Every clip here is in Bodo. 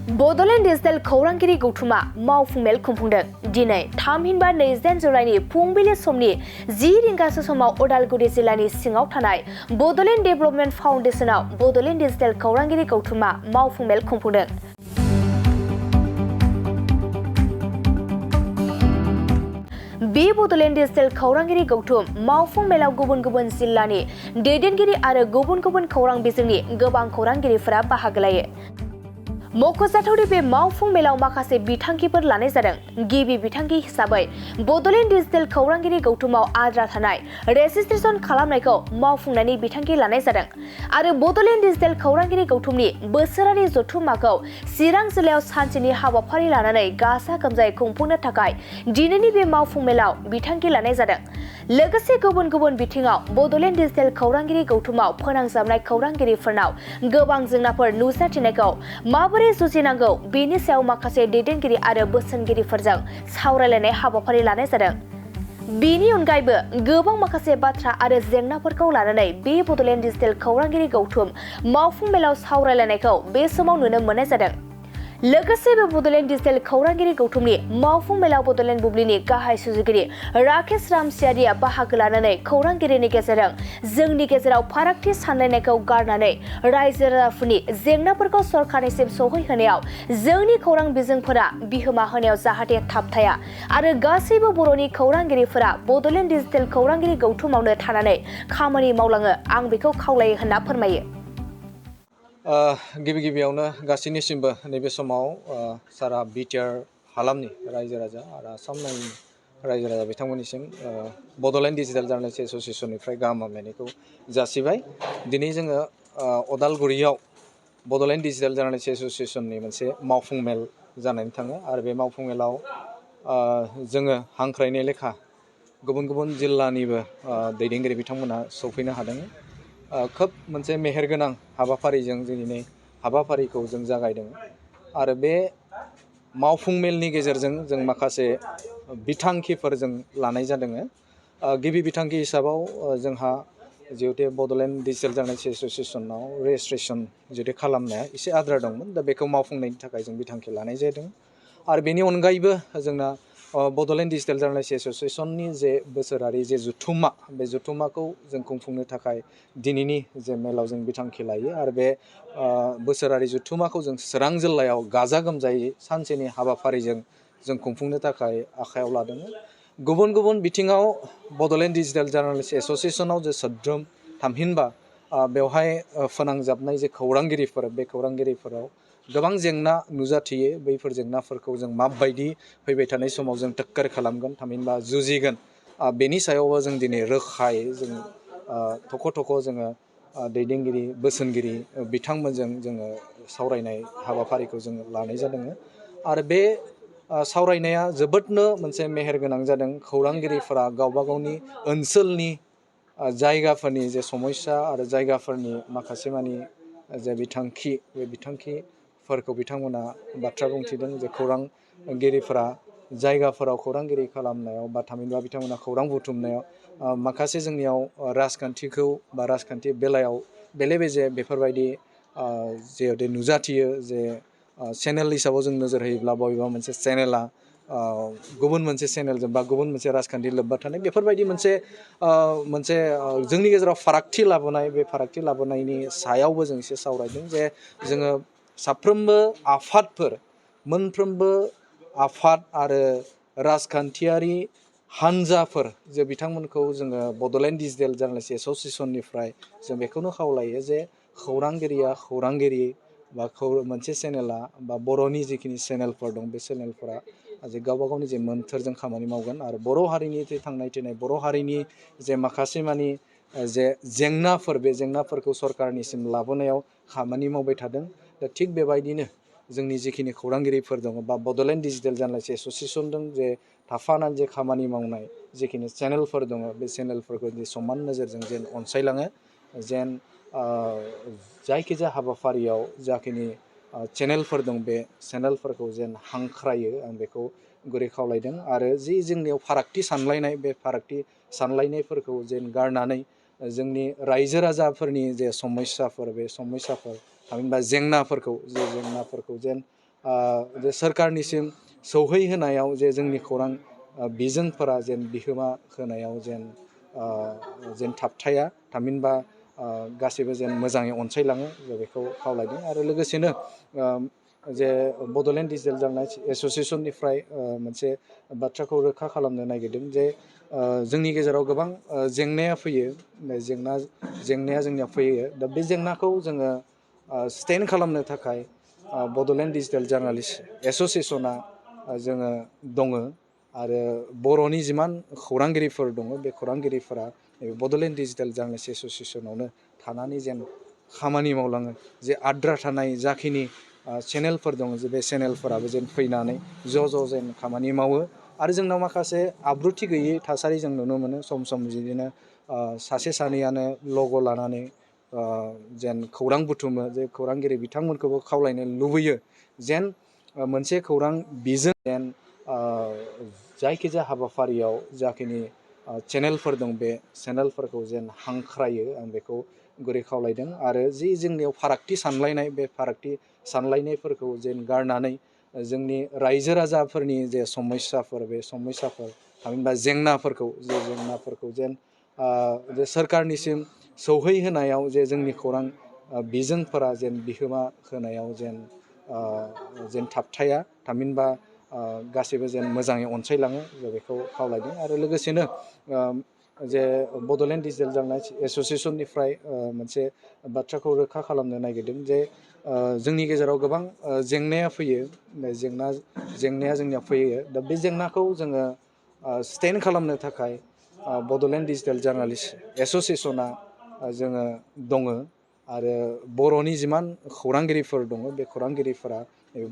बड'लेण्ड डिजिटेल खौरांगिरि गौथुमा मावफुंमेल खुंफुंदों। दिनै थामहिनबा 2 जुलाइनि फुंबिलि समनि 10 रिंगासो समाव उदालगुरि जिल्लानि सिङाव थानाय बड'लेण्ड डेभेलपमेन्ट फाउन्डेसनाव बड'लेण्ड डिजिटेल खौरांगिरि गौथुमा मावफुंमेल खुंफुंदों। बे बड'लेण्ड डिजिटेल खौरांगिरि गौथुम मावफुं मेलाव गुबुन गुबुन जिल्लानि दैदेनगिरि आरो गुबुन गुबुन खौरां बिजोंनि गोबां खौरांगिरिफोरा बाहागो लायो। मख'जाथावदि बे मावफुं मेलाव माखासे बिथांखिफोर लानाय जादों। गिबि बिथांखि हिसाबै बड'लेण्ड डिजिटेल खौरांगिरि गौथुमाव आद्रा थानाय रेजिस्ट्रेसन खालामनायखौ मावफुंनायनि बिथांखि लानाय जादों आरो बड'लेण्ड डिजिटेल खौरांगिरि गौथुमनि बोसोरारि जथुम्माखौ चिरां जिल्लायाव सानसेनि हाबाफारि लानानै गाजा गोमजायै खुंफुंनो थाखाय दिनैनि बे मावफुं मेलाव बिथांखि लानाय जादों। लोगोसे गुबुन गुबुन बिथिङाव बड'लेण्ड डिजिटेल खौरांगिरि गौथुमाव फोनांजाबनाय खौरांगिरिफोरनाव गोबां जेंनाफोर नुजाथिनायखौ माबोरै जुजिनांगौ बेनि सायाव माखासे दैदेनगिरि आरो बोसोनगिरिफोरजों सावरायलायनाय हाबाफारि लानाय जादों। बेनि अनगायैबो गोबां माखासे बाथ्रा आरो जेंनाफोरखौ लानानै बे बड'लेण्ड डिजिटेल खौरांगिरि गौथुम मावफुं मेलाव सावरायलायनायखौ बे समाव नुनो मोननाय जादों। लोगोसे बे बड'लेण्ड डिजिटेल खौरांगिरि गौथुमनि मावफुं मेलाव बड'लेण्ड बुब्लिनि गाहाय सुजुगिरि राकेश रामसियारिया बाहागो लानानै खौरांगिरिनि गेजेरजों जोंनि गेजेराव फारागथि सानलायनायखौ गारनानै रायजो राजाफोरनि जेंनाफोरखौ सरकारनिसिम सौहैहोनायाव जोंनि खौरां बिजोंफोरा बिहोमा होनायाव जाहाथे थाबथाया आरो गासैबो बर'नि खौरांगिरिफोरा बड'लेण्ड डिजिटेल खौरांगिरि गौथुमावनो थानानै खामानि मावलाङो आं बेखौ खावलायो होनना फोरमायो। गिबियावनो गासैनिसिमबो नैबे समाव सारा बिटिआर हालामनि रायजो राजा आरो आसामनि रायजो राजा बिथांमोननिसिम बड'लेण्ड डिजिटेल जार्नालिस्ट एस'सिएशननिफ्राय गाहाम हामलायनायखौ जासिबाय। दिनै जोङो अदालगुरियाव बड'लेण्ड डिजिटेल जार्नालिस्ट एस'सिएशननि मोनसे मावफुं मेल जानानै थाङो आरो बे मावफुं मेलाव जोङो हांख्रायनाय लेखा गुबुन गुबुन जिल्लानिबो दैदेनगिरि बिथांमोना सौफैनो हादों। खोब मोनसे मेहेरगोनां हाबाफारिजों दिनै हाबाफारिखौ जों जागायदों आरो बे मावफुं मेलनि गेजेरजों जों माखासे बिथांखिफोर जों लानाय जादों। गिबि बिथांखि हिसाबाव जोंहा जिहेतु बड'लेण्ड डिजिटेल जार्नालिस्ट एस'सिएशनाव रेजिस्ट्रेसन जिहेतु खालामनाया एसे आद्रा दंमोन, दा बेखौ मावफुंनायनि थाखाय जों बिथांखि लानाय जादों आरो बेनि अनगायैबो जोंना बड'लेण्ड डिजिटेल जार्नालिस्ट एस'सिएशननि जे बोसोरारि जे जथुम्मा बे जथुम्माखौ जों खुंफुंनो थाखाय दिनैनि जे मेलाव जों बिथांखि लायो आरो बे बोसोरारि जथुम्माखौ जों चिरां जिल्लायाव गाजा गोमजायै सानसेनि हाबाफारिजों जों खुंफुंनो थाखाय आखायाव लादों। गुबुन गुबुन बिथिङाव बड'लेण्ड डिजिटेल जार्नालिस्ट एस'सिएशनाव जे सोद्रोम थामहिनबा बेवहाय फोनांजाबनाय जे खौरांगिरिफोर बे खौरांगिरिफोराव गोबां जेंना नुजाथियो। बैफोर जेंनाफोरखौ जों माबायदि फैबाय थानाय समाव जों टक्कर खालामगोन थामहिनबा जुजिगोन बेनि सायावबो जों दिनै रोखायै जों थख' जोङो दैदेनगिरि बोसोनगिरि बिथांमोनजों जोङो सावरायनाय हाबाफारिखौ जों लानाय जादों आरो बे सावरायनाया जोबोदनो मोनसे मेहेरगोनां जादों। खौरांगिरिफोरा गावबा गावनि ओनसोलनि जायगाफोरनि जे समस्या आरो जायगाफोरनि माखासे मानि जे बिथांखि बे बिथांखिफोरखौ बिथांमोना बाथ्रा बुंथिदों जे खौरांगिरिफोरा जायगाफोराव खौरांगिरि खालामनायाव बा थामहिनबा बिथांमोना खौरां बुथुमनायाव माखासे जोंनियाव राजखान्थिखौ बा राजखान्थि बेलायाव बेले बेजे बेफोरबायदि जिहेतु नुजाथियो जे चेनेल हिसाबाव जों नोजोर होयोब्ला बबेबा मोनसे चेनेला गुबुन मोनसे चेनेलजों बा गुबुन मोनसे राजखान्थि लोब्बा थानाय बेफोरबायदि मोनसे जोंनि गेजेराव फारागथि लाबोनाय बे फारागथि लाबोनायनि सायावबो जों एसे सावरायदों जे जोङो साफ्रोमबो आफादफोर मोनफ्रोमबो आफाद आरो राजखान्थियारि हान्जाफोर जे बिथांमोनखौ जोङो बड'लेण्ड डिजिटेल जार्नालिस्ट एस'सिएशननिफ्राय जों बेखौनो खावलायो जे खौरांगिरिया खौरांगिरि बा मोनसे चेनेला बा बर'नि जिखिनि चेनेलफोर दं बे चेनेलफोरा जे गावबा गावनि जे मोन्थोरजों खामानि मावगोन आरो बर' हारिनि थांनाय थैनाय बर' हारिनि जे माखासे मानि जे जेंनाफोर बे जेंनाफोरखौ सरकारनिसिम लाबोनायाव खामानि मावबाय थादों। दा थिग बेबायदिनो जोंनि जिखिनि खौरांगिरिफोर दङ बा बड'लेण्ड डिजिटेल जार्नालिस्ट एस'सिएशनजों जे थाफानानै जे खामानि मावनाय जिखिनि चेनेलफोर दङ बे चेनेलफोरखौ जे समान नोजोरजों जेन अनसायलाङो जेन जायखिजाया हाबाफारियाव जाखिनि चेनेलफोर दं बे चेनेलफोरखौ जेन हांख्रायो आं बेखौ गुरै खावलायदों आरो जि जोंनियाव फारागथि सानलायनाय बे फारागथि सानलायनायफोरखौ जेन गारनानै जोंनि रायजो राजाफोरनि जे समस्याफोर बे समस्याफोर थामहिनबा जेंनाफोरखौ जेन जे सरकारनिसिम सौहैहोनायाव जे जोंनि खौरां बिजोंफोरा जेन बिहोमा होनायाव जेन थाबथाया थामहिनबा गासैबो जेन मोजाङै अनसायलाङो जों बेखौ खावलायदों आरो लोगोसेनो जे बड'लेण्ड डिजिटेल जार्नालिस्ट एस'सिएशननिफ्राय मोनसे बाथ्राखौ रोखा खालामनो नागिरदों जे जोंनि गेजेराव गोबां जेंनाया फैयो जेंनाया जोंनिया फैयो दा बे जेंनाखौ जोङो स्टेन्ड खालामनो थाखाय बड'लेण्ड डिजिटेल जार्नालिस्ट एस'सिएशना जोङो दङ आरो बर'नि जिमान खौरांगिरिफोर दङ बे खौरांगिरिफोरा बड'लेण्ड डिजिटेल जार्नालिस्ट एस'सिएशनावनो थानानै जेन खामानि मावलाङो जे आद्रा थानाय जाखिनि चेनेलफोर दङ जे बे चेनेलफोराबो जेन फैनानै ज' जेन खामानि मावो आरो जोंनाव माखासे आब्रुथि गैयै थासारि जों नुनो मोनो सम बिदिनो सासे सानैयानो लग' लानानै जेन खौरां बुथुमो जे खौरांगिरि बिथांमोनखौबो खावलायनो लुबैयो जेन मोनसे खौरां बिजों जेन जायखिजाया हाबाफारियाव जाखिनि चेनेलफोर दं बे चेनेलफोरखौ जेन हांख्रायो आं बेखौ गुरै खावलायदों आरो जि जोंनियाव फारागथि सानलायनाय बे फारागथि सानलायनायफोरखौ जेन गारनानै जोंनि रायजो राजाफोरनि जे समस्याफोर बे समस्याफोर थामहिनबा जेंनाफोरखौ जेन जे सरकारनिसिम सौहैहोनायाव जे जोंनि खौरां बिजोंफोरा जेन बिहोमा होनायाव जेन थाबथाया थामहिनबा गासैबो जेन मोजाङै अनसायलाङो जों बेखौ खावलायदों आरो लोगोसेनो जे बड'लेण्ड डिजिटेल जार्नालिस्ट एस'सिएशननिफ्राय मोनसे बाथ्राखौ रोखा खालामनो नागिरदों जे जोंनि गेजेराव गोबां जेंनाया फैयो जेंनाया जोंनिया फैयो दा बे जेंनाखौ जोङो स्टेन्ड खालामनो थाखाय बड'लेण्ड डिजिटेल जार्नालिस्ट एस'सिएशना जोङो दङ आरो बर'नि जिमान खौरांगिरिफोर दङ बे खौरांगिरिफोरा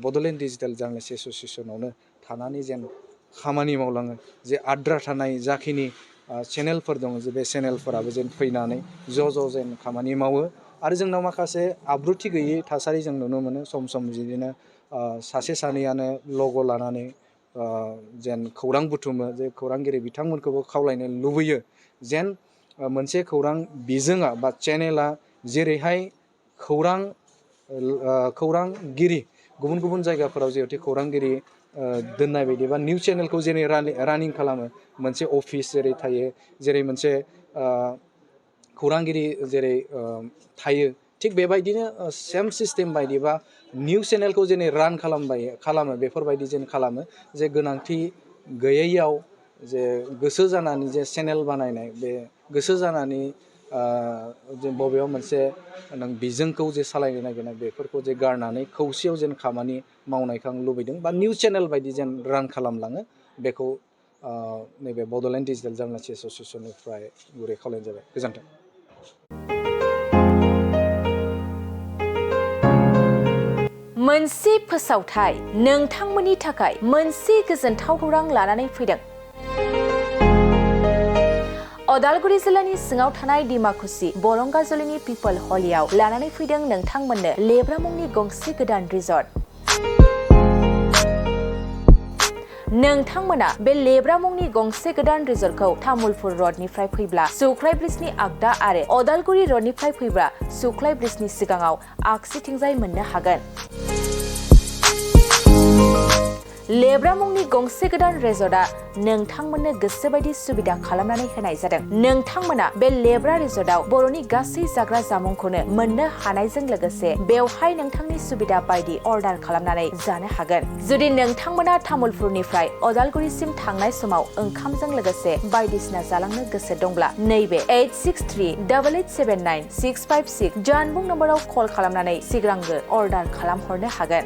बड'लेण्ड डिजिटेल जार्नालिस्ट एस'सिएशनावनो थानानै जेन खामानि मावलाङो जे आद्रा थानाय जाखिनि चेनेलफोर दङ जे बे चेनेलफोराबो जेन फैनानै ज' जेन खामानि मावो आरो जोंनाव माखासे आब्रुथि गैयै थासारि जों नुनो मोनो सम बिदिनो सासे सानैयानो लग' लानानै जेन खौरां बुथुमो जे खौरांगिरि बिथांमोनखौबो खावलायनो लुबैयो जेन मोनसे खौरां बिजोङा बा चेनेला जेरैहाय खौरांगिरि गुबुन जायगाफोराव जिहेतु खौरांगिरि दोननाय बायदि बा निउस चेनेलखौ जेरै रानिं खालामो मोनसे अफिस जेरै थायो जेरै मोनसे खौरांगिरि जेरै थायो थिग बेबायदिनो सेम सिस्टेम बायदिबा निउस चेनेलखौ जेनै रान खालामो बेफोरबायदि जेन खालामो जे गोनांथि गैयैयाव जे गोसो जानानै जे चेनेल बानायनाय बे गोसो जानानै जे बबेबा मोनसे नों बिजोंखौ जे सालायनो नागिरनाय बेफोरखौ जे गारनानै खौसेयाव जेन खामानि मावनायखौ आं लुबैदों बा निउस चेनेल बायदि जेन रान खालामलाङो बेखौ नैबे बड'लेण्ड डिजिटेल जार्नालिस्ट एस'सिएशननिफ्राय गुरै खावलायनाय जाबाय गोजोन्थों। मोनसे फोसावथाय नोंथांमोननि थाखाय मोनसे गोजोनथाव खौरां लानानै फैदों। अदालगुरि जिल्लानि सिङाव थानाय डिमाकुसि बरंगाजुलिनि पिपल हलियाव लानानै फैदों नोंथांमोननो लेब्रा मुंनि गंसे गोदान रिजर्ट। नोंथांमोना बे लेब्रा मुंनि गंसे गोदान रिजर्टखौ तामुलपुर रडनिफ्राय फैब्ला सुख्लाय ब्रिजनि आगदा आरो अदालगुरि रडनिफ्राय फैब्ला सुख्लाय ब्रिजनि सिगाङाव आगसिथिंजाय मोननो हागोन। लेब्रा मुंनि गंसे गोदान रिजर्टआ नोंथांमोननो गोसोबायदि सुबिदा खालामनानै होनाय जादों। नोंथांमोना बे लेब्रा रिजर्टआव बर'नि गासै जाग्रा जामुंखौनो मोननो हानायजों लोगोसे बेवहाय नोंथांनि सुबिदा बायदि अर्डार खालामनानै जानो हागोन। जुदि नोंथांमोना तामुलपुरनिफ्राय अदालगुरिसिम थांनाय समाव ओंखामजों लोगोसे बायदिसिना जालांनो गोसो दंब्ला नैबे 8638879656 जानबुं नम्बराव कल खालामनानै सिगांग्रो अर्डार खालामहरनो हागोन।